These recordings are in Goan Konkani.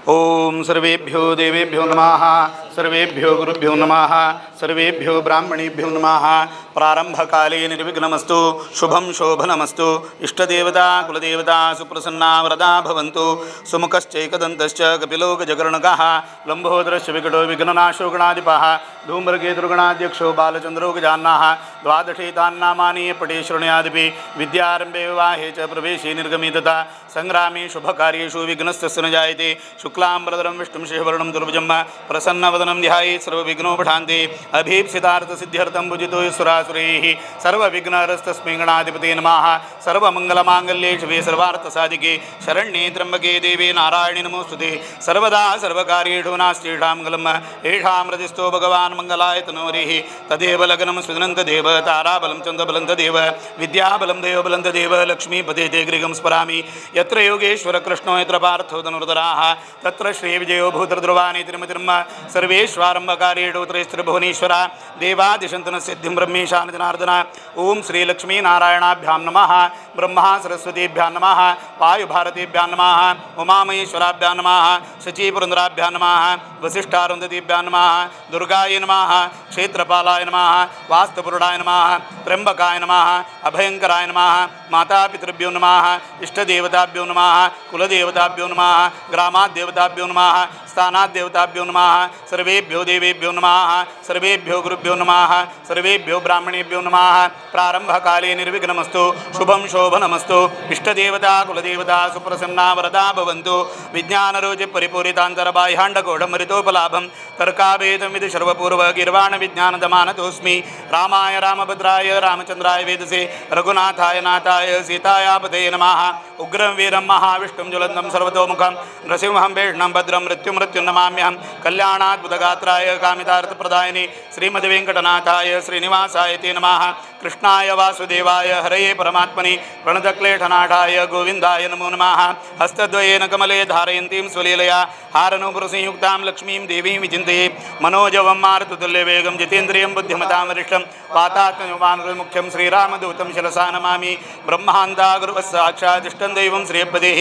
ओम सर्वेभ्यो देवेभ्यो नमः, सर्वेभ्यो गुरुभ्यो नमः, सर्वेभ्यो ब्राह्मणेभ्यो नमः। प्रारंभकाले निर्विघ्नमस्तु, शुभं शोभनमस्तु। इष्टदेवता कुलदेवता सुप्रसन्ना वरदा भवन्तु। सुमुखश्चैकदन्तश्च कपिलो गजकर्णकः, लंबोदरश्च विकटो विघ्ननाशो गणाधिपः, धूम्रकेतुर्गणाध्यक्षो बालचन्द्रो गजान्नाः। द्वादशैतान्नामानि पटे शृणुयादपि विद्यारंभे विवाहे च प्रवेशे निर्गमे तथा संग्रामे शुभकार्येषु विघ्नस्तस्य न जायते। शुक्लांबरधरं विष्णुं शशिवर्णं दुर्भुजं प्रसन्नवदनं ध्यायेत् सर्वविघ्नोपशान्ते। अभीप्सितार्थसिद्ध्यर्थं पूजितो सुरासुरैः सर्वविघ्नहरस्तस्मै गणाधिपते नमः। सर्वमङ्गलमाङ्गल्ये शिवे सर्वार्थसाधिके शरण्ये त्र्यम्बके देवे नारायणि नमोस्तुते। सर्वदा सर्वकार्येषु नास्त्येषां मङ्गलम् एषां हृदिस्थो भगवान् मङ्गलाय तनोरिः। तदेव लग्नं सुदनन्तदेव ताराबलं चन्द्रबलं तदेव विद्याबलं देवबलं तदेव लक्ष्मीपते ते गृहं स्मरामि। यत्र योगेश्वर कृष्णो यत्र पार्थो धनुर्धराः तत्र श्रीविजयो भूतर्ध्रुवाणि तिरुमतिर्म सर्वेष्वारंभकार्येषु त्रयस्त्रिभुवनेश्वरा देवादिशन्तन सिद्धिं ब्रह्मेशान जनार्दन। ओम श्री लक्ष्मीनारायणाभ्यां नमः, ब्रह्मा सरस्वतीभ्यां नमः, वायुभारतीभ्यां नमः, उमामहेश्वराभ्यां नमः, शचीपुरन्द्राभ्यां नमः, वसिष्ठारुन्धतीभ्यां नमः, दुर्गाय नमः, क्षेत्रपालाय नमः, वास्तुपुरुषाय नमः, त्र्यंबकाय नमः, अभयंकराय नमः, मातापितृभ्यो नमः, इष्टदेवताभ्यो नमः, कुलदेवताभ्यो नमः, ग्रामाद्देवताभ्यो नमः, स्थानाद्देवताभ्यो नमः, सर्वेभ्यो देवेभ्यो नमः, सर्वेभ्यो गुरुभ्यो नमः, सर्वेभ्यो ब्राह्मणेभ्यो नमः। प्रारंभकाले निर्विघ्नमस्तु, शुभं शोभनमस्तु। इष्टदेवता कुलदेवता सुप्रसन्ना वरदा भवन्तु। विज्ञानरोचि परिपूरितान्तरबाह्याण्डकोटमृतोपलाभं तर्काभेदमिति सर्वपूर्व गिर्वाणविज्ञानदमानतोऽस्मि। रामाय रामभद्राय रामचन्द्राय वेदसे रघुनाथाय नाथाय सीतायापते नमः। उग्रं वीरं महाविष्णुं ज्वलन्तं सर्वतोमुखं नृसिंहं भीष्णं भद्रं मृत्युं मृत्युं नमाम्यहं। कल्याणाद्भुतगात्राय कामितार्थप्रदायिने श्रीमद्वेङ्कटनाथाय श्रीनिवासाय ते नमः। कृष्णाय वासुदेवाय हरये परमात्मने प्रणतक्लेशनाथाय गोविन्दाय नमो नमः। हस्तद्वयेन कमले धारयन्तीं स्वलीलया हारनूपुरसंयुक्तां लक्ष्मीं देवीं विचिन्तये। मनोजवं मारुतुल्यवेगं जितेन्द्रियं बुद्धिमतां वरिष्ठं वातात्मजवानरमुख्यं श्रीरामदूतं शिरसा नमामि। ब्रह्मान्ता गुरुवः साक्षादिष्टं दैवं श्रीपदेः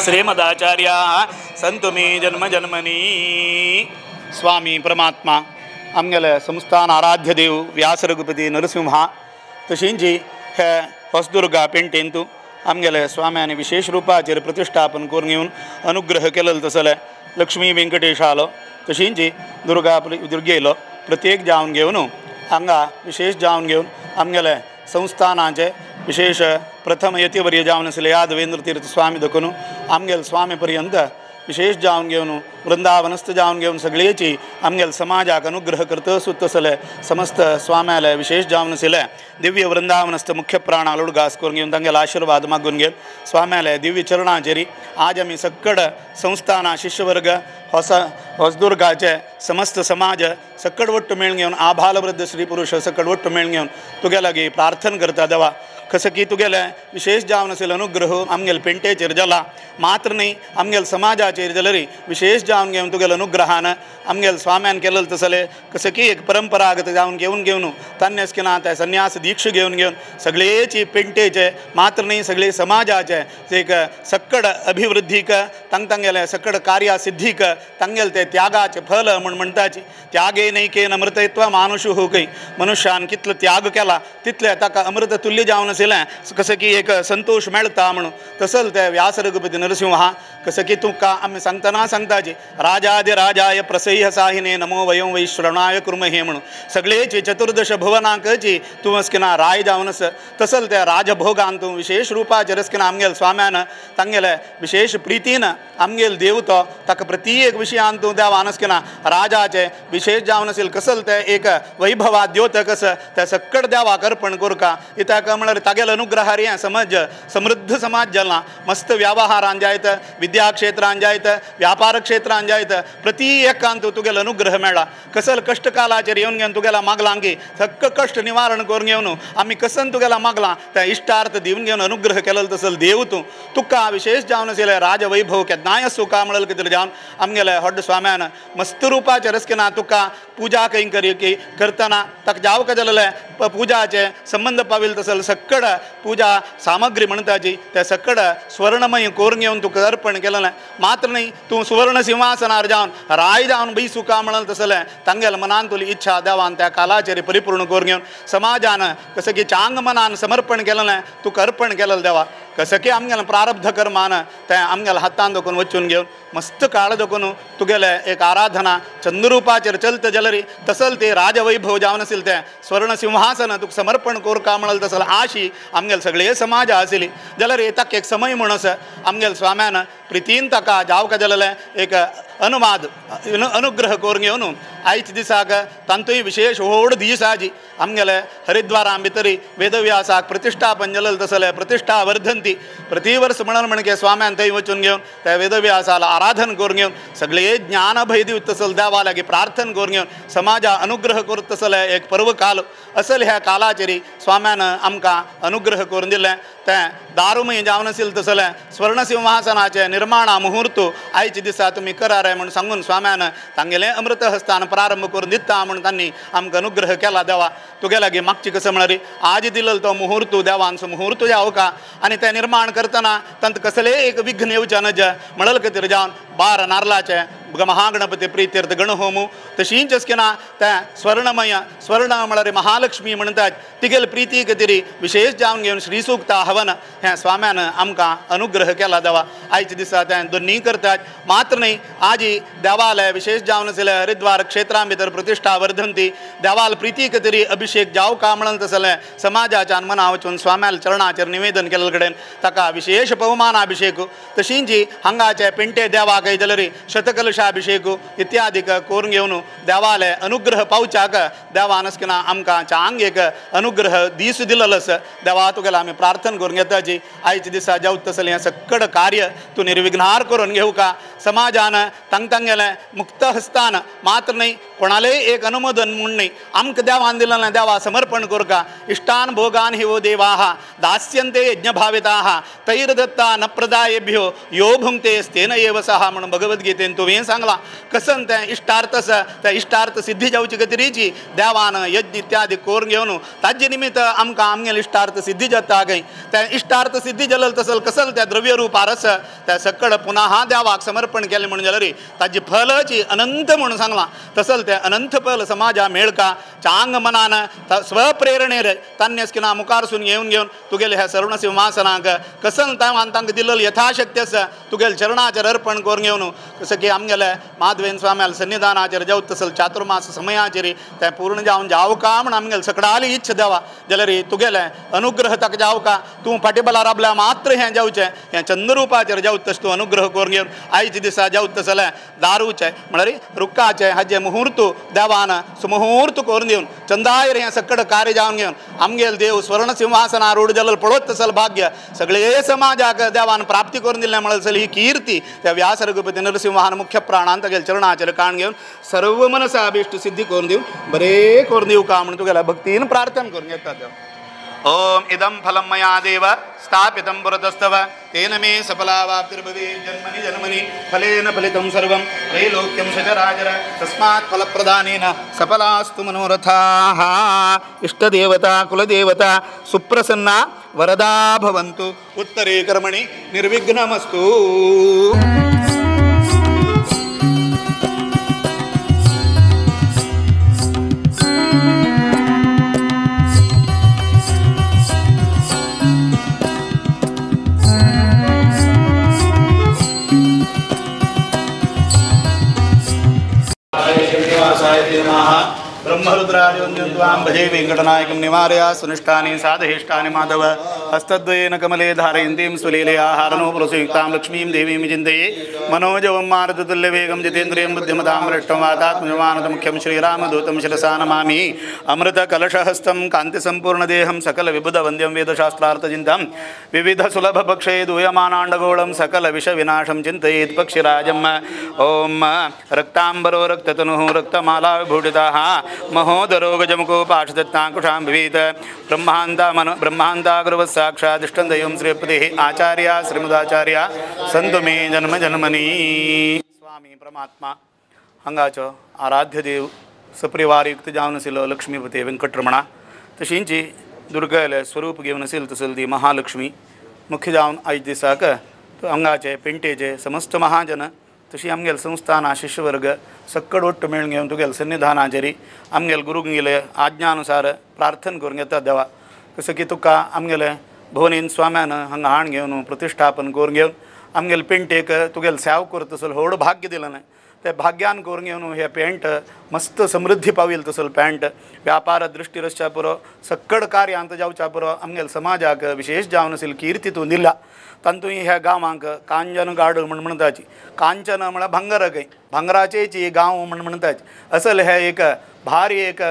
श्रीमदाचार्याः सन्तु मे जन्म जन्मनि। स्वामी परमात्मा आमगेले संस्थान आराध्य देव व्यास रघुपती नरसिंहा तशींची हे होसदुर्गा पेंटेंतु आमगेले स्वाम्याने विशेष रूपाचेर प्रतिष्ठापन करून घेवन अनुग्रह केलेलो तसले लक्ष्मी वेंकटेशालो तशींची दुर्गा दुर्गेलो प्रत्येक जावन घेवन हांगा विशेष जावन घेवन आमगेले संस्थानाचे विशेष प्रथम यतिवर्य जावन आसले यादवेंद्र तीर्थ स्वामी दखून आमगेले स्वामी पर्यंत विशेष जावन घेवन वृंदावनस्थ जावन घेवन सगळेची आमगेले समाजाक अनुग्रह करता तसले समस्त स्वाम्याले विशेष जावन आशिल्ले दिव्य वृंदावनस्थ मुख्य प्राण उडगास करून घेवन तांगेले आशीर्वाद मागून घेवन स्वाम्याले दिव्य चरणाचेर आज आमी सक्कड संस्थाना शिष्यवर्ग होसदुर्गाचे समस्त समाज सक्कड वट्टू मेळून घेवन आभालवृद्ध श्री पुरुष सक्कड वट्टू मेळून घेवन तुगे लागीं प्रार्थना करता देवा कसं की तुगेले विशेष जावन आशिल्लो अनुग्रह आमगेले पेंटेचेर जाला मात्र न्ही आमगेले समाजाचेर जाल्यार विशेष जावन घेवन तुगेले अनुग्रहान आमगेले स्वाम्यान केलेले तसले कसं की एक परंपरागत जावन घेवन घेवन तान्यस किना ते संन्यास दीक्षा घेवन घेवन सगळेची पेंटेचे मात्र न्ही सगळे समाजाचे एक सक्कड अभिवृद्धीक तांग तांगेले सक्कड कार्य सिद्धीक तांगेले ते त्यागाचे फल म्हूण म्हणटाची त्यागे नैकेन अमृतत्व मानुषु हो खंय मनुष्यान कितलो त्याग केला तितले ताका अमृत तुल्य जावन आशिल्लें कसं की एक संतोष मेळटा म्हणून तसल ते व्यास रघुपती नरसिंहा कसं की तुका आमी सांगतना सांगताची राजाधिराजाय प्रसह्य साहिने नमो वयं वै श्रवणाय कुर्महे म्हणून सगळेची चतुर्दश भुवनांकची तूं अस्किना राय जावन आस तसल ते राजभोगान तूं विशेष रूपाचेर अस्किना आमगेले स्वाम्यान तांगेले विशेष प्रितीन आमगेले देव तो ताका प्रत्येक विशयान तूं देवान अस्किना राजाचे विशेष जावन आशिल्लें कसल ते एक वैभवा द्योतक आसा ते सक्कड देवाक अर्पण करका कित्याक म्हळ्यार तागेले अनुग्रहार हें समज समृद्ध समाज जाला मस्त व्यवहारान जायत विद्या क्षेत्रान जायत व्यापार क्षेत्रान जायत प्रति एकान तूं तुगेलो अनुग्रह मेळ्ळा कसल कश्ट कालाचेर येवन घेवन तुगेला मागलां की सक्क कश्ट निवारण करून घेवन आमी कसन तुगेला मागलां त्या इश्टार्थ दिवन घेवन अनुग्रह केलेलो तसल देव तूं तुका विशेष जावन आशिल्लें राजवैभव केन्नाय सुखा म्हणलें कितें जावन आमगेले व्हड स्वाम्यान मस्त रूपाचेर अस्किना तुका पूजा कंय करी की करतना ताका जावका जालें पुजाचे संबंद पाविल तसल सक्कड सकड पूजा सामग्री म्हणताची त्या सकड स्वर्णमय करून घेवन तुका अर्पण केलें मात्र न्ही तूं सुवर्ण सिंहासनार जावन राय जावन बैसुका म्हणल तसलें तांगेल्या मनांतली इच्छा देवान त्या कालाचेर परिपूर्ण करून घेवन समाजान कसं की चांग मनान समर्पण केलें तुका अर्पण केलें देवा कसं की आमगेलें प्रारब्ध कर्मान तें आमगेल्या हातान दखून वचून घेवन मस्त काळ दखून तुगेलें एक आराधना चंद्ररूपाचेर चलत जाल्यार तसल ते राजवैभव जावन आशिल्लें तें स्वर्ण सिंहासन तुका समर्पण करका म्हणल तसल आशी आमगेले सगळे समाज आशिल्ली जाल्यार ताका एक समय म्हूण आसा आमगेले स्वाम्यान प्रितीन ताका जावका जालेलें एक अनुवाद अनुग्रह करून घेवन आयच्या दिसाक तांतूय विशेष व्हड दीस आजी आमगेले हरिद्वारां भितरी वेदव्यासाक प्रतिष्ठापन जालें तसलें प्रतिष्ठा वर्धंती प्रतिवर्स म्हणून म्हणके स्वाम्यान थंय वचून घेवन त्या वेदव्यासाला आराधन करून घेवन सगळे ज्ञान भय दिवत तसल देवा लागीं प्रार्थना करून घेवन समाजा अनुग्रह करत तसलें एक पर्व काल असल ह्या कालाचेर स्वाम्यान आमकां अनुग्रह करून दिलें तें दारुमय जावन आशिल्लें तसलें स्वर्ण सिंहासनाचें निर्माणा मुहूर्त आयच्या दिसा तुमी करार म्हूण सांगून स्वाम्यान तांगेलें अमृत हस्तान प्रारंभ करून दिता म्हूण तांणी आमकां अनुग्रह केला देवा तुगे लागीं मागची कसं म्हळ्यार आज दिलेलो तो मुहूर्त देवांचो मुहूर्त जावका आनी तें निर्माण करतना तांत कसलें एक विघ्न येवचें नज म्हणल खातीर जावन 12 नारलाचें महागणपती प्रित्यर्थ गणहोमू तशींच अस्किना त्या स्वर्णमय स्वर्ण म्हळ्यार महालक्ष्मी म्हणटात तिगेले प्रिती खातीर विशेष जावन घेवन श्रीसूक्ता हवन हें स्वाम्यान आमकां अनुग्रह केला देवा आयच्या दिसा तें दोन्ही करतात मात्र न्ही आजी देवालय विशेष जावन आशिल्लें हरिद्वार क्षेत्रां भितर प्रतिष्ठा वर्धंती देवाल प्रिती खातीर अभिषेक जावका म्हणून तसलें समाजाच्यान मना वचून स्वाम्याल चरणाचेर निवेदन केल्ले कडेन ताका विशेष पवमानाभिषेक तशींच हांगाचे पेंटे देवाक जाल्यार शतकलशाभिषेक इत्यादी करून घेवन देवाले अनुग्रह पावच्याक देवान अस्किना आमकां चांग एक अनुग्रह दीस दिलेलो आसा देवा तुगेलें आमी प्रार्थना करून घेताची आयच्या दिसा जावत तसलें हें सकड कार्य तूं निर्विघ्नार करून घेवका समाजान तांग तांगेलें मुक्त हस्तान मात्र न्ही कोणालेय एक अनुमोदन म्हूण न्ही आमकां देवान दिलेलें देवा समर्पण करका इष्टान भोगान हि वो देवाः दास्यन्ते यज्ञभाविताः तैर्दत्ता न प्रदायेभ्यो यो भुंक्ते स्तेन एव सः म्हणून भगवद्गीतेन तुवें सांगलां कसन तें इष्टार्थ आसा त्या इष्टार्थ सिद्धी जावची खातीरीची देवान यज्ञ इत्यादी करून घेवन ताजे निमित्त आमकां आमगेले इष्टार्थ सिद्धी जाता खंय त्या इष्टार्थ सिद्धी जालें तसल कसल त्या द्रव्यरूपार आसा त्या सकड पुनः देवाक समर्पण केलें म्हणून जाल्यार ताजी फलची अनंत म्हणून सांगलां तसल तें अनंत फल समाजा मेळका चांग मनान स्वप्रेरणेर तान्य अस्किना मुखारसून घेवन घेवन तुगेले ह्या स्वर्ण सिंहासनाक कसन तांकां तांकां दिलेलें यथाशक्ती आसा तुगेले चरणाचेर अर्पण करून घेवन कसं की आमगेले माधवेन स्वाम्याल सन्निधानाचेर जावत तसल चातुर्मास समयाचेर तें पूर्ण जावन जावका म्हूण आमगेले सकडाली इच्छा देवा जाल्यार तुगेलें अनुग्रह ताका जावका तूं फाटीबला राबल्या मात्र हें जावचें हें चंद्ररूपाचेर जावत तशें तूं अनुग्रह करून घेवन आयच्या दिसा जावत तसलें दारूचें म्हळ्यार रुखाचें हाजें मुहूर्त देवान सुमुहूर्त करून दिवन चंदायर हें सकड कार्य जावन घेवन आमगेले देव स्वर्ण सिंहासनारूढ जालें पळोवत तसल भाग्य सगळे समाजाक देवान प्राप्ती करून दिलें म्हणल्यार ही कीर्ती त्या व्यास रघुपती नरसिंहान मुख्य प्राणान तागेल्या चरणाचेर काण घेवन सर्व मनसा अभिष्ट सिद्धी करून दिवन बरें करून दिवका म्हणून तुगेल्या भक्तीन प्रार्थना करून घेता देव ओम इदं फलं मया देव स्थापितं पुरतस्तव तेन मे सफलावाप्तिर्भवेत् जन्मनि जन्मनि फलेन फलितं सर्वं त्रैलोक्यं सचराचर तस्मात् फलप्रदानेन सफलास्तु मनोरथाः इष्टदेवता कुलदेवता सुप्रसन्ना वरदा भवन्तु उत्तरे कर्मणि निर्विघ्नमस्तु। ब्रह्मरुद्रादिवन्द्यं भजे वेङ्कटनायकं निवारया सुनिष्ठानि साधयिष्ठानि माधव हस्तद्वयेन कमले धारयन्तीं सुलीलया हारनोपुरसुयुक्तां लक्ष्मीं देवीं चिन्तये मनोजवं मारुततुल्यवेगं जितेन्द्रियं बुद्धिमतां भ्रष्टं वातात्मजमानतमुख्यं श्रीरामदूतं शिरसा नमामि। अमृतकलशहस्तं कान्तिसम्पूर्णदेहं सकलविबुधवन्द्यं वेदशास्त्रार्थचिन्तां विविधसुलभपक्षे दूयमानाण्डगोळं सकलविषविनाशं चिन्तयेत् पक्षिराजम्। ॐ रक्ताम्बरो रक्ततनुः रक्तमालाविभूषिताः महोदरो गजमुखोपाशदत्ताङ्कुशां भवेत् ब्रह्मान्तागुरुवः साक्षादिष्टं दैवं श्रीपतिः आचार्य श्रीमदाचार्य सन्तु मे जन्म जन्मनि। स्वामी परमात्मा हांगाचो आराध्य देव सपरिवारयुक्त जावन आशिल्लो लक्ष्मीपती वेंकटरमणा तशींची दुर्गाले स्वरूप घेवन आशिल्ली तसली ती महालक्ष्मी मुख्य जावन आयज दिसाक हांगाचे पेंटेचे समस्त महाजन तशी आमगेले संस्थान शिष्यवर्ग सक्कड ಒಟ್ಟು मेळून घेवन तुगेले सन्निधानाचेर आमगेले गुरुंगेले आज्ञानुसार प्रार्थना करून घेता देवा कसं की तुका आमगेले भुवनेन स्वाम्यान हांगा हाण घेवन प्रतिष्ठापन करून घेवन आमगेले पेंटेक तुगेले सेव करता तसलो व्हड भाग्य दिलें ते भाग्यान करून घेवन हे पेंट मस्त समृद्धी पावयले तसलो पेंट व्यापार दृष्टी रसच्या पुरो सक्कड कार्यांत जावच्या पुरो आमगेले समाजाक विशेष जावन आशिल्ली कीर्ती तूं दिल्या तातूंत ह्या गांवांक कांचन गाड म्हण म्हणटाची कांचन म्हळ्यार भांगर खंय भांगराचेची गांव म्हण म्हणटाची असल हे एक भारी एक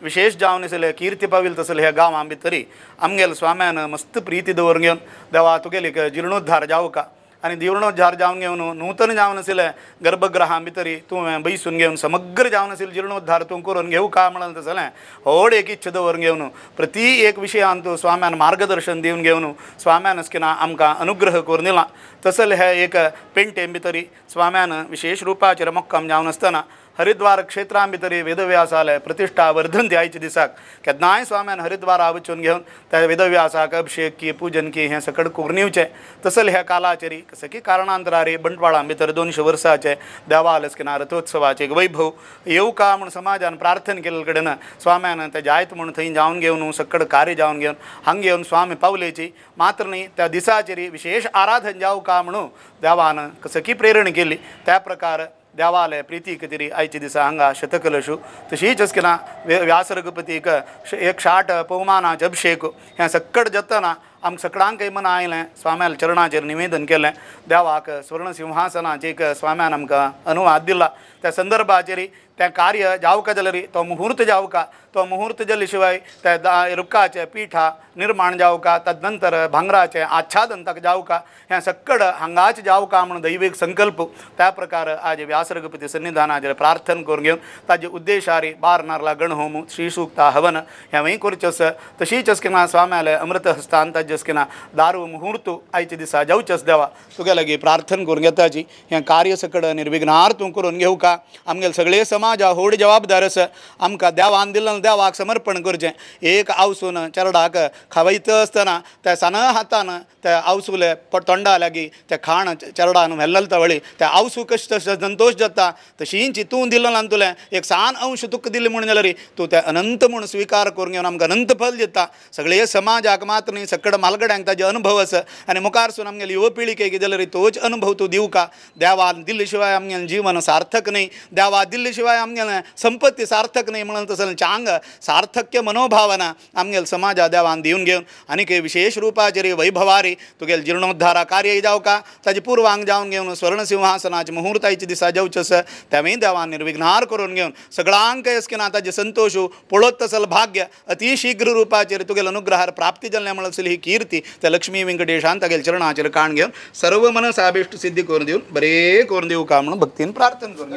विशेष जावन आशिल्ले कीर्ती पावयले तसले ह्या गांवां भितरी आमगेले स्वाम्यान मस्त प्रिती दवरून घेवन देवा तुगेली एक जिर्णोद्धार जावका आनी जीर्णोद्धार जावन घेवन नूतन जावन आशिल्ले गर्भगृहां भितरी तूं बैसून घेवन समग्र जावन आशिल्ले जीर्णोद्धार तूं करून घेवं का म्हणून तसलें व्हड एक इच्छा दवरून घेवन प्रति एक विशयान तूं स्वाम्यान मार्गदर्शन दिवन घेवन स्वाम्यान असकिना आमकां अनुग्रह करून दिला तसलें हे एक पेंटे भितरी स्वाम्यान विशेष रुपाचेर मुक्काम जावन आसतना हरिद्वार क्षेत्रां भितरी वेदव्यासाले प्रतिष्ठा वर्धन आयच्या दिसाक केन्नाय स्वाम्यान हरिद्वारा वचून घेवन त्या वेदव्यासाक अभिषेक की पूजन की हें सकड करून येवचें तसलें ह्या कालाचेर कसं की कारणांतरारी बंटवाळां भितर 200 वर्साचे देवालस किना रथोत्सवाचे एक वैभव येवं का म्हूण समाजान प्रार्थना केल्ले कडेन स्वाम्यान ते जायत म्हूण थंय जावन घेवन सकड कार्य जावन घेवन हांगा येवन स्वामी पावलेची मात्र न्ही त्या दिसाचेर विशेष आराधन जावं का म्हणून देवान कसं की प्रेरणा केली त्या प्रकार देवालय प्रिती कतिरी आयच्या दिसा हांगा शतकलशू तशीच असकिना व्यास रघुपतीक 108 पवमानाचे अभिषेक हें सक्कड जातना आमकां सगळ्यांकय मना आयलें स्वाम्याल्या चरणाचेर निवेदन केलें देवाक स्वर्ण सिंहासनाचेर एक स्वाम्यान आमकां अनुवाद दिला त्या संदर्भाचेर तें कार्य जावका जाल्यार तो मुहूर्त जावका तो मुहूर्त जाले शिवाय त्या रुखाचें पिठा निर्माण जावका तदनंतर भांगराचें आच्छादन ताका जावका हें सक्कड हांगाच जावका म्हणून दैवीक संकल्प त्या प्रकार आज व्यास रघुपती सन्निधानाचेर प्रार्थना करून घेवन ताजे उद्देशारी बार नारला गणहोम श्रीसूक्ता हवन हेंवूय करचें आसा तशीच असकिना स्वाम्याले अमृत हस्तान ताजे असकिना दारू मुहूर्त आयच्या दिसा जावचें आसा देवा तुगे लागीं प्रार्थना करून घेताची हें कार्य सकड निर्विघ्नार तूं करून घेवका आमगेले सगळे समाज व्हड जबाबदार आसा आमकां देवान दिल्लें देवाक समर्पण करचें एक आवसून चेरडाक खावयता आसतना त्या सान हातान त्या आवसुले तोंडा लागीं त्या खाण चेरडान व्हेल्लें तवळी त्या आवसू कशें तशें संतोश जाता तशींच तूं दिल्लें तुलें एक सान अंश तुका दिलें म्हूण जाल्यार तूं तें अनंत म्हूण स्विकार करून घेवन आमकां अनंत फल दिता सगळे समाजाक मात्र न्ही सकड म्हालगड्यांक ताजे अनुभव आसा आनी मुखारसून आमगेले युव पिळगेक जाल्यार तोच अनुभव तूं दिवका देवान दिल्ले शिवाय आमगेलें जीवन सार्थक न्ही देवा दिल्ले शिवाय आमगेलें संपत्ती सार्थक न्ही म्हणून तसलें चांग सार्थक्य मनोभावना आमगेले समाजा देवान दिवन घेवन आनीक विशेष रुपाचेर वैभवारी तुगेले जिर्णोद्धारा कार्य जावका ताजे पूर्वांग जावन घेवन स्वर्ण सिंहासनाचे मुहूर्ताचे दिसा जावचें आसा तेंवूय देवान निर्विघ्नार करून घेवन सगळ्यांक असकिना ताजे संतोश पळोत तसलें भाग्य अतिशीघ्र रुपाचेर तुगेले अनुग्रहार प्राप्ती जाल्लें म्हणून ही कीर्ती त्या लक्ष्मी वेंकटेशान तागेले चरणाचेर काण घेवन सर्व मनसाभीष्ट सिद्धी करून दिवन बरें करून दिवका म्हणून भक्तीन प्रार्थना करून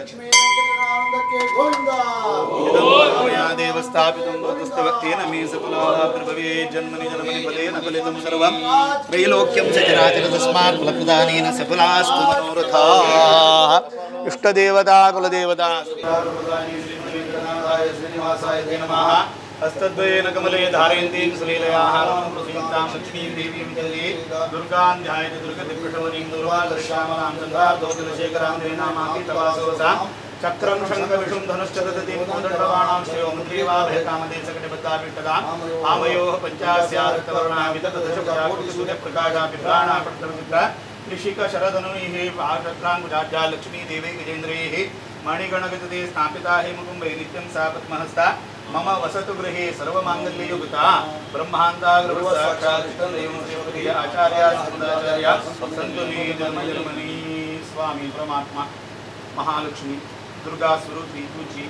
त्रैलोक्यं सचराचर तस्मात् फलप्रदानेन सफलास्तु मनोरथाः इष्टदेवता कुलदेवता श्रीनिवासाय नमः हस्तद्वयेन कमले धारयन्तीं सलीलयाः प्रसीतां लक्ष्मीं देवीं जल्ये दुर्गां ध्यायति दुर्गतिप्रशमनीं दुर्वादर्शामलां चन्द्रार्धोदलशेखरां देनामातीतवासवसां चक्रं शङ्खविषुं धनुश्च ददतीं कोदण्डबाणां श्रेयोमुद्रीवाभयकामदे सकटिबद्धाभिष्टदां आमयोः पञ्चास्यारक्तवर्णामितदशकोटिसूर्यप्रकाशाभिभ्राणा पट्टमित्रा ऋषिकशरधनुः पाशत्राङ्गुजाज्या लक्ष्मीदेवी गजेन्द्रैः मणिगणगतते स्थापिता हेमकुम्भे नित्यं सा पद्महस्ता मम वसतु गृहे सर्वमाङ्गल्ययुक्ता ब्रह्मान्ताग्रवसाक्षात् आचार्य समुदाचार्य सन्तु मे जन्म जन्मनि स्वामी परमात्मा महालक्ष्मी दुर्गा स्वरूपी तुझी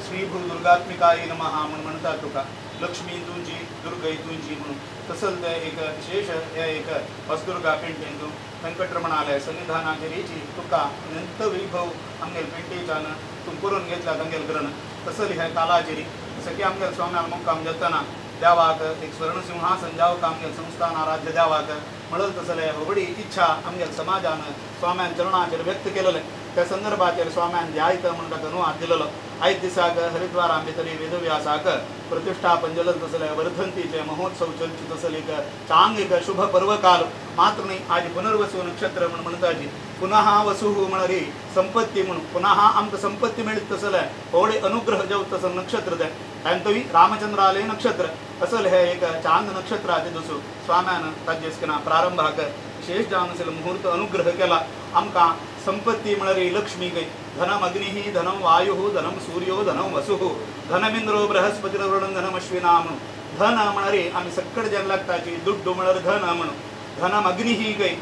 श्रीभू दुर्गात्मिकाय नमः म्हणून म्हणता तुका लक्ष्मी तुझी दुर्गई तुझी म्हणून तसंच ते एक विशेष हे एक हसदुर्गा पेंटेन तूं वेंकटरमणालय सन्निधानाचेरीची तुका अनंत वैभव आमगेल पेंटेच्यान तूं करून घेतला तांगेल करण तसं ह्या कालाचेरी जसं की आमगेल स्वाम्यान मुक्काम जातना देवाक एक स्वर्णसिंहासन जावका आमगेल संस्थान आराध्य देवाक म्हणून तसले व्हडी इच्छा आमगेल समाजान स्वाम्यान चरणाचेर व्यक्त केलेलें त्या संदर्भाचेर स्वाम्यान जायत म्हणून ताका अनुवाद दिलेलो. आयज दिसाक हरिद्वारा भितरी वेदव्यासाक प्रतिष्ठापन जलत तसले वर्धंतीचे महोत्सव चलचे तसले एक चांग एक शुभ पर्वकाल. मात्र न्ही आज पुनर्वसु नक्षत्र म्हण म्हणटाची पुनः वसु म्हणरी संपत्ती म्हणून पुनः आमकां संपत्ती मेळत तसले होडे अनुग्रह जावत तसं नक्षत्र तें तांतूय रामचंद्राले नक्षत्र असल हे एक चांद नक्षत्राचे दुसू स्वाम्यान ताजेसकना प्रारंभाक विशेष जावन आशिल्लो मुहूर्त अनुग्रह केला. आमकां संपत्ती म्हणरी लक्ष्मी गय धनम अग्निः धनम वायुः धनम सूर्यो धनम वसुः धनमिंद्रो बृहस्पतिर्वरुणं धनम अश्विना म्हणून धन म्हणरी आमी सक्कड जन लागताची दुड्डू म्हणर धन म्हणून धनम अग्निः गय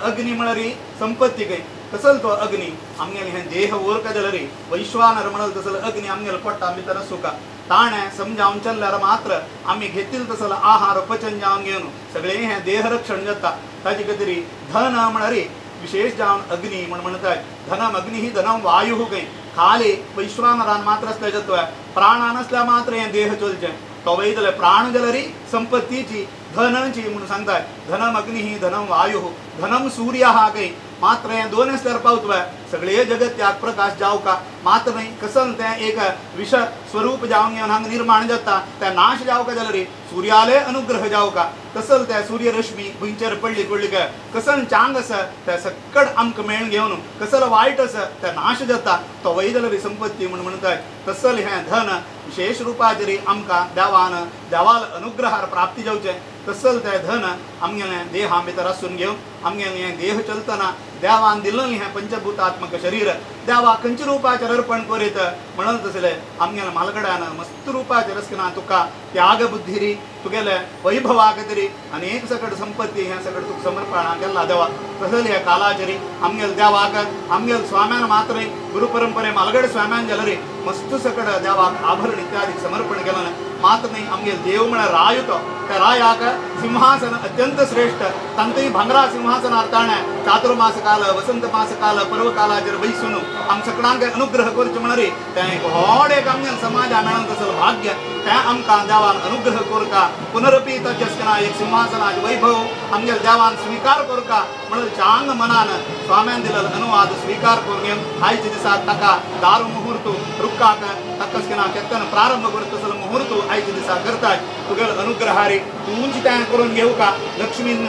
अग्नि म्हणरी संपत्ती गय कसल तो अग्नि आमगेले हें देह ओरका जाल्यार वैश्वानर म्हणल तसल अग्नि आमगेले पोट्टा भितर आसूका ताणें समजावन चल्ल्यार मात्र आमी घेतील तसल आहार पचन जावन घेवन सगळें हें देहरक्षण जाता. ताजे खातीर धन म्हणरी विशेष जावन अग्नि म्हण म्हणटात धनम अग्नि धनम वायुः गय खाली वैश्वानरान मात्र आसल्या जाता प्राणा नासल्यार मात्र हें देह चलचें तो वयता जाल्यार प्राण जाल्यार संपत्तीची धनाची म्हणून सांगतात. धनम अग्निः धनम वायुः धनम सूर्यः गय मात्र हें दोन आसल्यार पावतवे सगळे जगत्याक प्रकाश जावका मात्र न्ही कसल तें एक विष स्वरूप जावन घेवन हांगा निर्माण जाता तें नाश जावका जाल्यार सूर्याले अनुग्रह जावका कसल त्या सूर्यरश्मी भुंयचेर पडली पडली काय कसल चांग आसा त्या सक्कड आमकां मेळून घेवन कसल वायट आसा तें नाश जाता तो वय जाल्यार संपत्ती म्हण म्हणटात. तसल हें धन विशेष रुपाचेर आमकां देवान देवाल अनुग्रहार प्राप्ती जावचें तसल तें धन आमगेलें देहा भितर आसून घेवन आमगेलें हें देह चलतना देवान दिल्लें हें पंचभूतात्मक शरीर देवा खंयच्या रुपाचेर अर्पण करीत म्हणून तसलें आमगेल्या म्हालगड्यान मस्त रुपाचेर आसतना तुका त्याग बुद्धिरी तुगेले वैभवा खातीर अनेक सकट संपत्ती हें सगळें तुका समर्पण केल्ला देवा. तसलें ह्या कालाचेर आमगेले देवाक आमगेले स्वाम्यान मात्र गुरु परंपरे म्हालगड स्वाम्यान जाल्यार मस्त सकट देवाक आभरण इत्यादी समर्पण केलें. मात्र न्ही आमगेले देव म्हळ्यार राय तो त्या रायाक सिंहासन अत्यंत श्रेष्ठ तांतूय भांगरा सिंहासनार ताणें चातुर्मास काल वसंत मास काल पर्व कालाचेर बैसून आम सगळ्यांक अनुग्रह करचो म्हणरी तें एक व्हड एक आमगेले समाजा मेळोन तसलो भाग्य तें आमकां देवान अनुग्रह करका पुनरपी ताजेसकना एक सिंहासनाचे वैभव आमगेले देवान स्विकार करका म्हणून चांग मनान स्वाम्यान दिलेलो अनुवाद स्विकार करून घेवन आयच्या दिसा ताका दारू मुहूर्त रुक्काक ताका केत्तन प्रारंभ करता तसलो मुहूर्त आयच्या दिसा करतात. तुगेले अनुग्रहारी तूंच तें करून घेवका लक्ष्मीन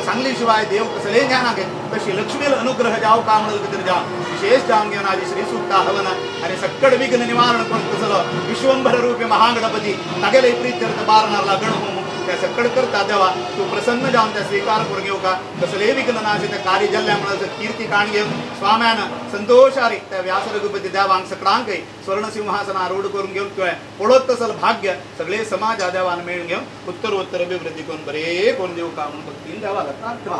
सांगली शिवाय देव कसले ज्ञानाक तशी लक्ष्मीला अनुग्रह जावका म्हणून खातीर जावन विशेष जावन घेवन आजी श्री सुक्ता हवन आनी सक्कड विघ्न निवारण करता तसलो विश्वंभर रूपी महागणपती तागेले प्रीत्यर्थ बारनारला गणहोम त्या सक्कड करता देवा तूं प्रसन्न जावन त्या स्विकार करून घेवका कसलेय विघ्न नाशे त्या कार्य जाल्ल्या म्हणून कीर्ती काण घेवन स्वाम्यान संतोषारी त्या व्यास रघुपती देवांक सकडांकय स्वर्ण सिंहासनारूढ करून घेवन तुवें पळोत तसल भाग्य सगळे समाजा देवान मेळून घेवन उत्तर उत्तर अभिवृद्धी करून बरे करून दिवका म्हणून भक्तीन देवाला प्रार्थना.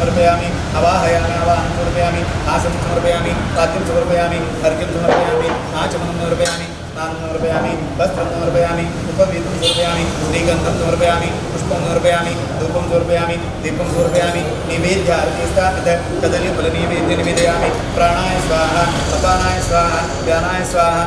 समर्पयामि आवाहयामि आवाहनं समर्पयामि आसनं समर्पयामि पाद्यं समर्पयामि अर्घ्यं समर्पयामि आचमनं समर्पयामि स्नानं समर्पयामि वस्त्रं समर्पयामि उपवीतं समर्पयामि श्रीगन्धं समर्पयामि पुष्पं समर्पयामि धूपं समर्पयामि दीपं समर्पयामि नैवेद्य आरती स्थापित कदलीफलनैवेद्य निवेदयामि. प्राणाय स्वाहा अपानाय स्वाहा व्यानाय स्वाहा.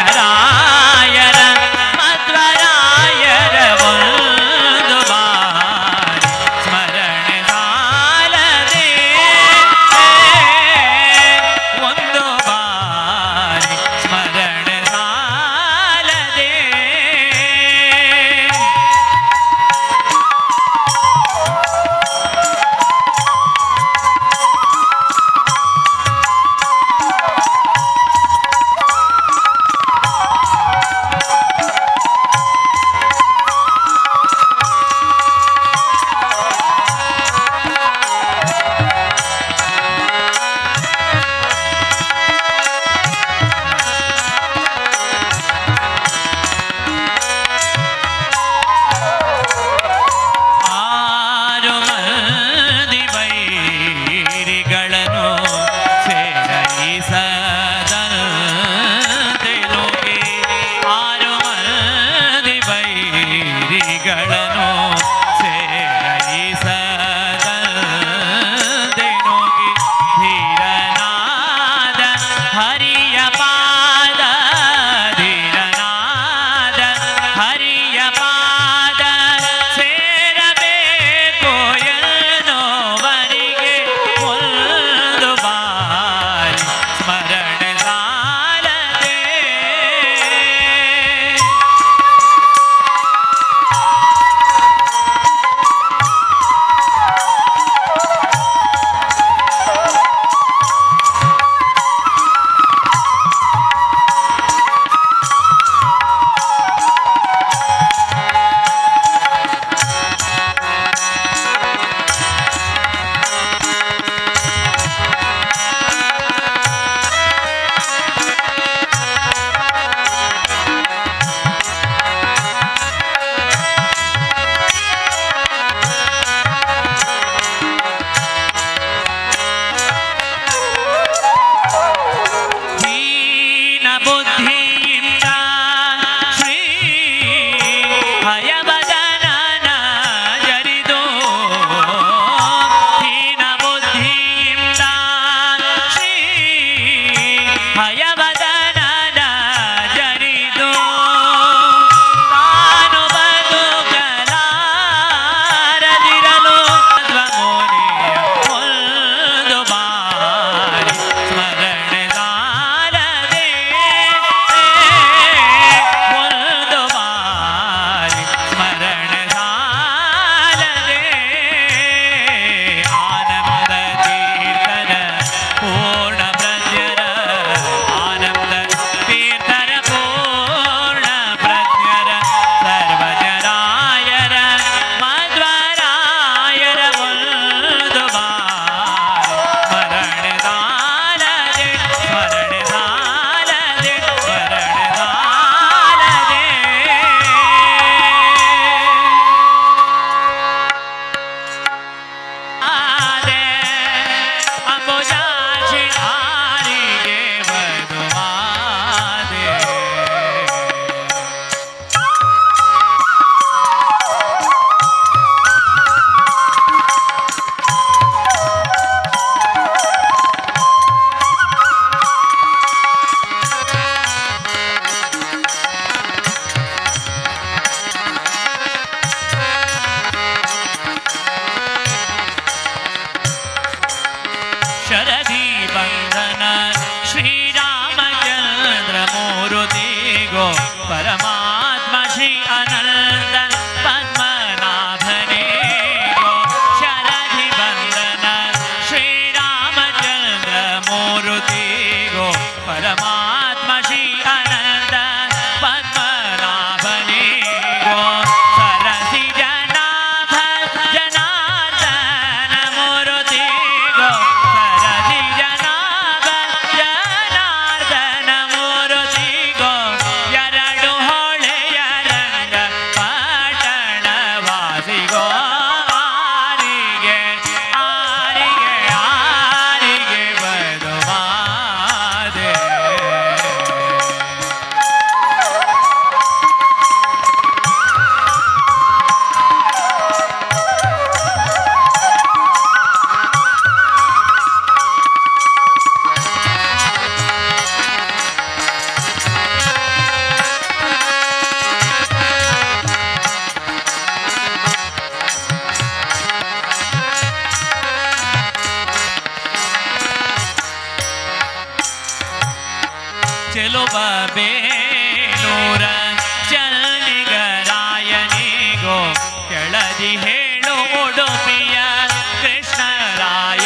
सर्वज्ञरायर मध्वरा। ಚೆಲುವ ಬೇಲೂರ ಚನ್ನಿಗರಾಯನಿಗೋ ಕೆಳದಿ ಹೇಳು ಉಡುಪಿಯ ಕೃಷ್ಣರಾಯನಿಗೋ.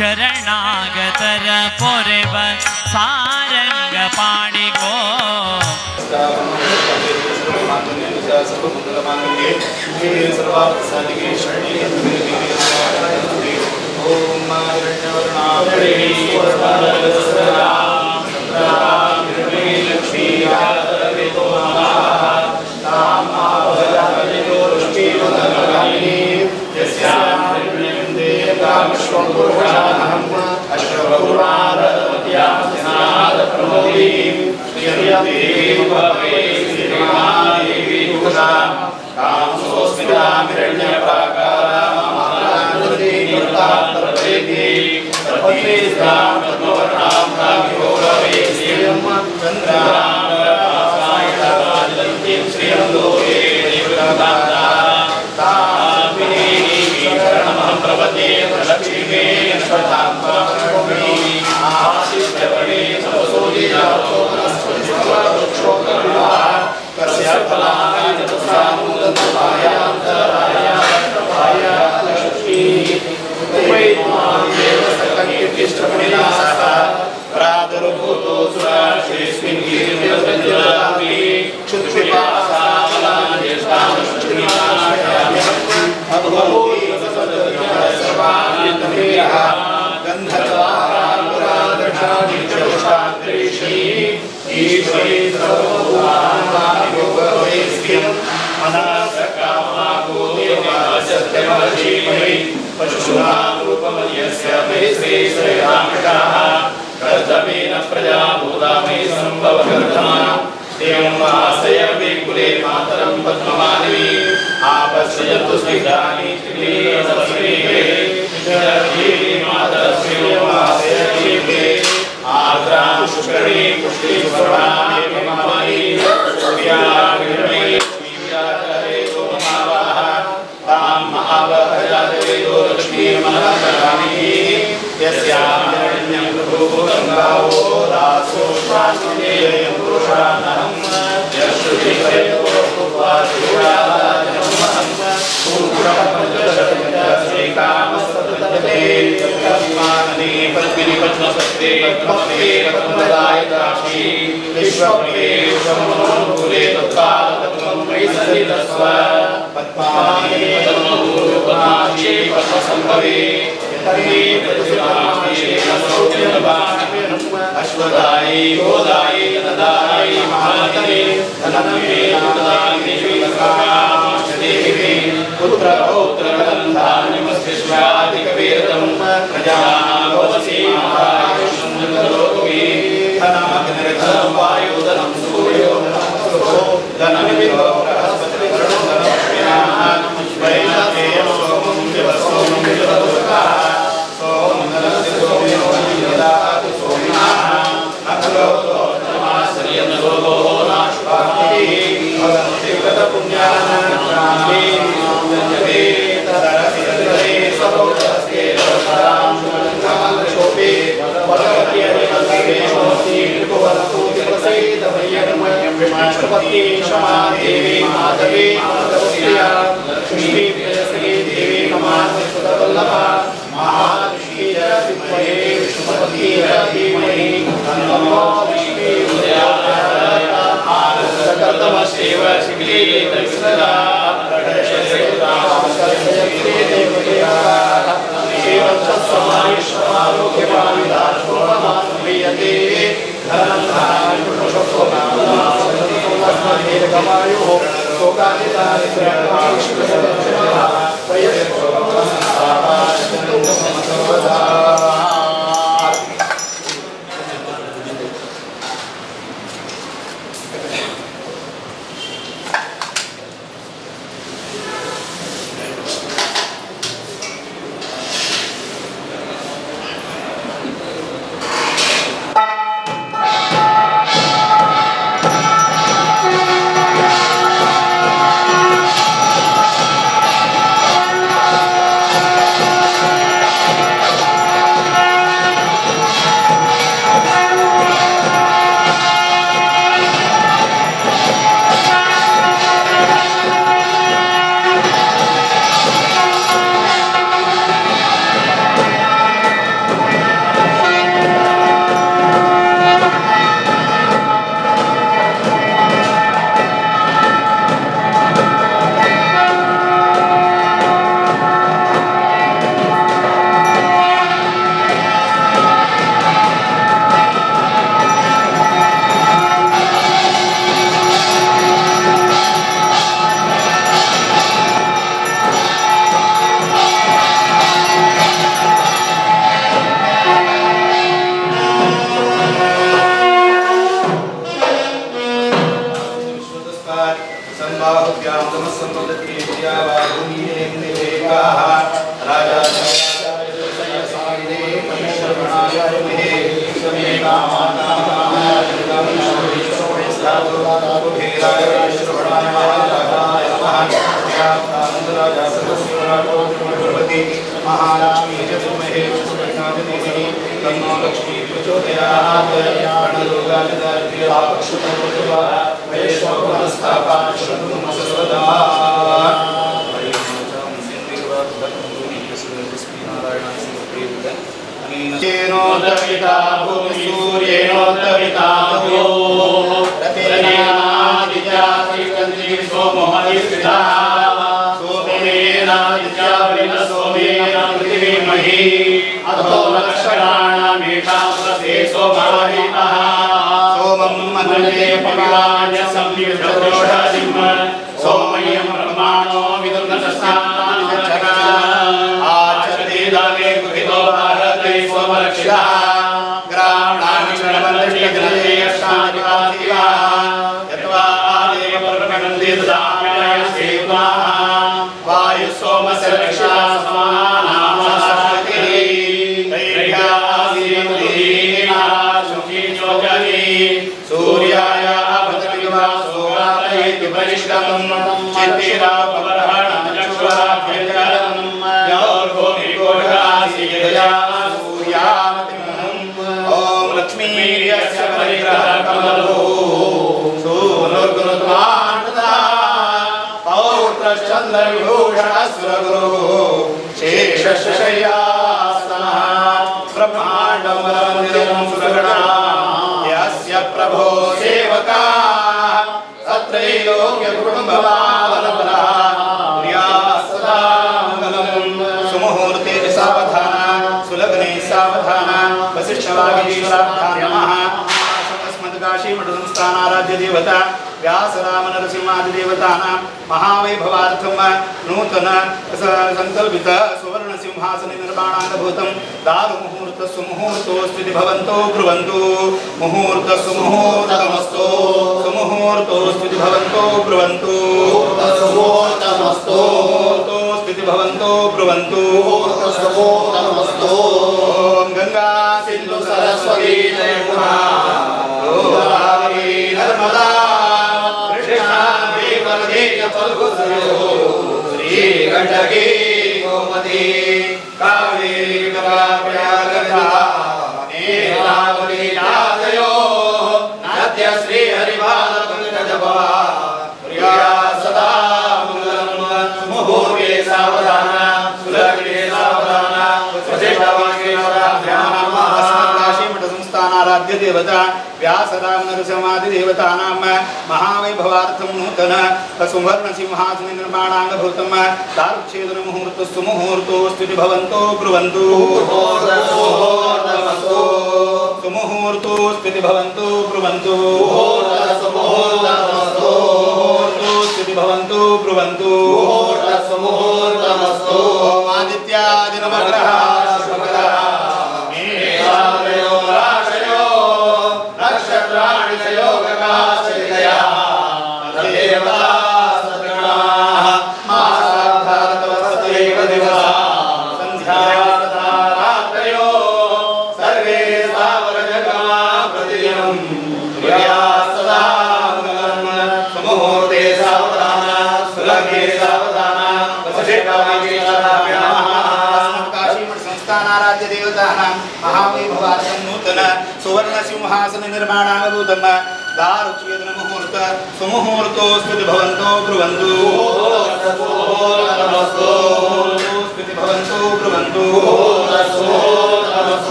ಶರಣಾಗತರ ಪೊರೆವ ಸಾರಂಗ ಪಾಣಿಗೋ. Thank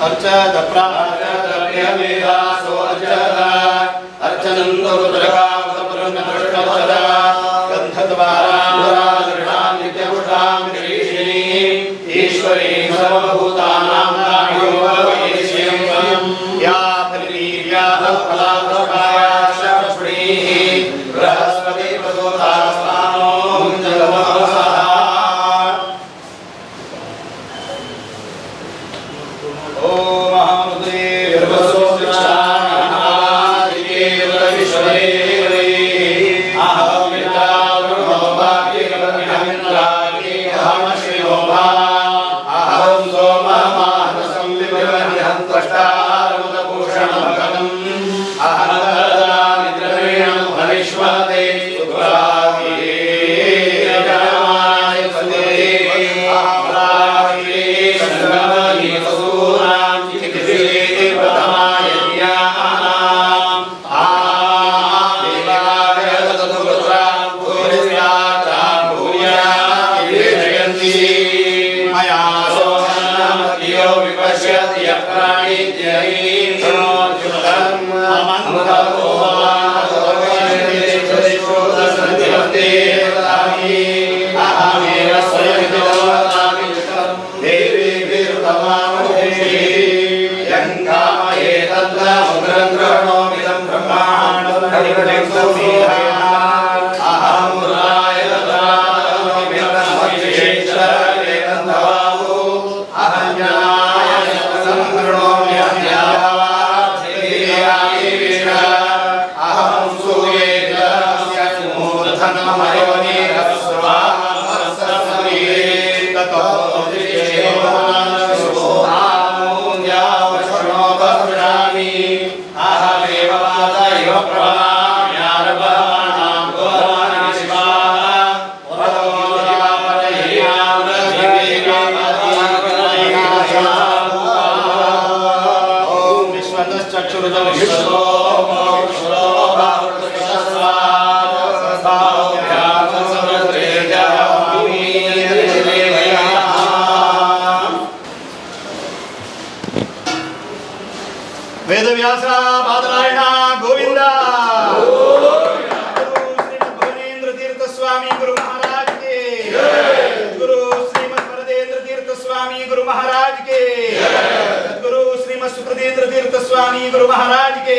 अर्चत प्रार्चत प्रियमेधासो अर्चत अर्चनन्दरुद्रकामतपुरन्दृष्टवद गन्धद्वारां नित्यपुष्टां गिरीशिनीं ईश्वरीं सर्वभूतानां नाड्योपवेश्यं या फलिनीर्या फलाभकायाश्रीः बृहस्पति प्रसूतास्तानो जगमवसः। ॐ अहं वेदव्यास बादरायण गोविंद गुरु श्रीमद् भुवनेन्द्र तीर्थ स्वामी गुरु महाराज के गुरु श्रीमद् भरतेन्द्र तीर्थ स्वामी गुरु महाराज के गुरु श्रीमद् सुकृतेन्द्र तीर्थ स्वामी गुरु महाराज के।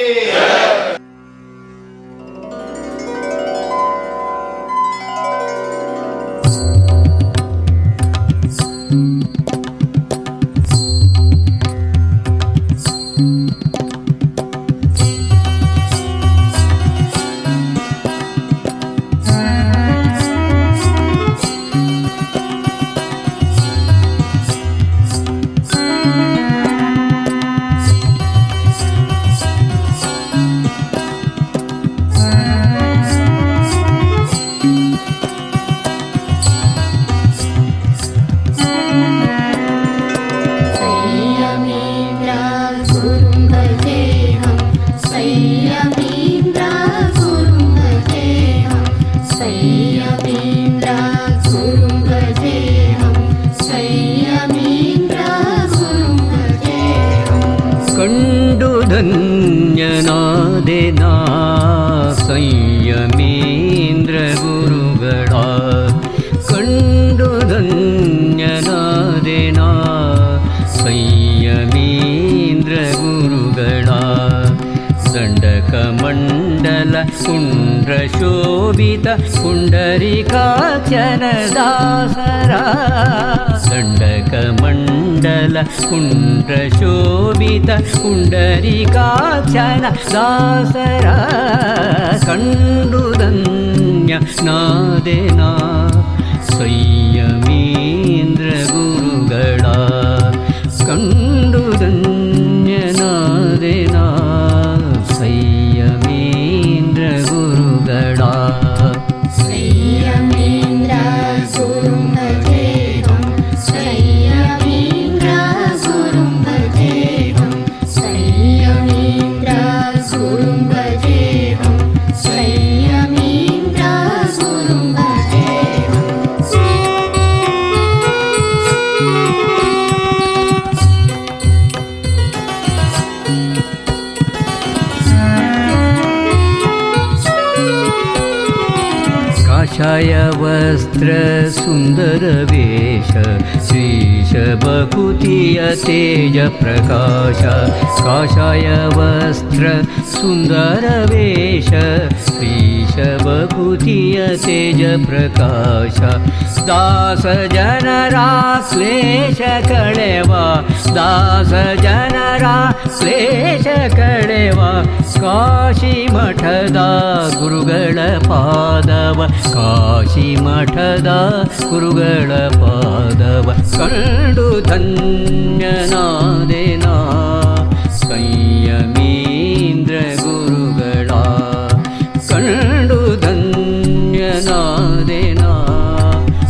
ಧನ್ಯನಾದೆನಾ ಸಂಯಮೇಂದ್ರ ಗುರುಗಳ ಕಂಡು ಧನ್ಯನಾದೆನಾ ಸಂಯಮೇಂದ್ರ ಗುರುಗಳ ದಂಡಕ ಮಂಡಲ ಕುಂಡ್ರ ಶೋಭಿತ ಪುಂಡರೀಕಾಕ್ಷನ ದಾಸರ ದಂಡಕ ಮಂಡಲ ಕುಂಡ್ರ ಶೋಭಿತ ಪುಂಡರೀಕಾಕ್ಷನ ದಾಸರ ಕಂಡು ಧನ್ಯ ನಾದೆನಾ ಸಂಯಮೇಂದ್ರ ಗುರುಗಳ ಕಂಡು ಧನ್ಯನಾದೆನಾ ಸಂಯಮೇಂದ್ರ ಗುರುಗಳ. ಸಂಯಮೇಂದ್ರ ಗುರುಂ ಭಜೇಹಂ ಸಂಯಮೇಂದ್ರ ಗುರುಂ ಭಜೇಹಂ ಸಂಯಮೇಂದ್ರ ಗುರುಂ ಭಜೇಹಂ ಸಂಯಮೇಂದ್ರ ಗುರುಂ ಭಜೇಹಂ. ಕಾಷಾಯ ವಸ್ತ್ರ ಸುಂದರ ವೇಷ ಶ್ರೀಶ ಬಕುತಿಯ ತೇಜ ಪ್ರಕಾಶ ಕಾಷಾಯ ವಸ್ತ್ರ ಸುಂದರ ವೇಷ ಶ್ರೀಶ ಬಕುತಿಯ ತೇಜ ಪ್ರಕಾಶ ದಾಸ ಜನರ ಕ್ಲೇಶ ಕಳೆವ ದಾಸ ಜನರ ಕ್ಲೇಶ ಕಳೆವ ಕಾಶಿ ಮಠದ ಗುರುಗಳ ಪಾದವ ಕಾಶಿ ಮಠದ ಗುರುಗಳ ಪಾದವ ಕಂಡು ಧನ್ಯನಾದೆನಾ ಸಂಯಮೀಂದ್ರ ಗುರುಗಳ ಕಂಡು ಧನ್ಯನಾದೆನಾ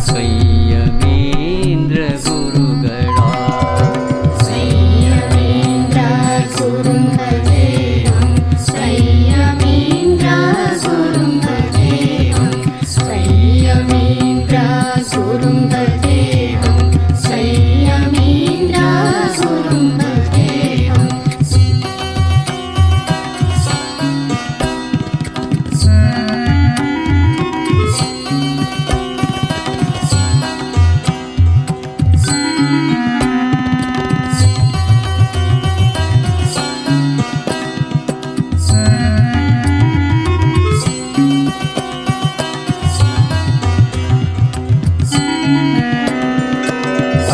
ಸಂಯಮೀಂದ್ರ ಗುರುಗಳ ಸಂಯಮೀಂದ್ರ ಗುರುಂ ಭಜೇಹಂ ಸಂಯಮೀಂದ್ರ ಗುರುಂ ಭಜೇಹಂ ಸಂಯಮೀಂದ್ರ ಗುರುಂ ಭಜೇಹಂ ಸಂಯಮೀಂದ್ರ ಗುರುಂ ಭಜೇಹಂ.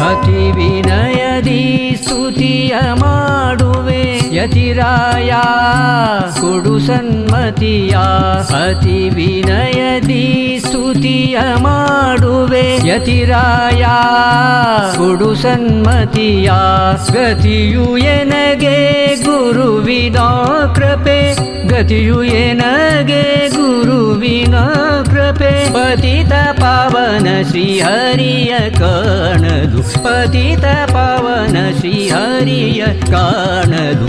ಅತಿ ವಿನಯದಿ ಸ್ತುತಿಯ ಮಾಡುವೆ ಯತಿರಾಯ ಕೊಡು ಸನ್ಮತಿಯ ಅತಿ ವಿನಯದಿ ಸ್ತುತಿಯ ಮಾಡುವೆ ಯತಿರಾಯ ಕೊಡು ಸನ್ಮತಿಯ ಗತಿಯು ಎನಗೆ ಗುರುವಿನ ಕೃಪೆ ಗತಿಯು ಎನಗೆ ಗುರುವಿನ ಕೃಪೆ ಪತಿತ ಪಾವನ ಶ್ರೀಹರಿಯ ಕಾಣದು ಪತಿತ ಪಾವನ ಶ್ರೀಹರಿಯ ಕಾಣದು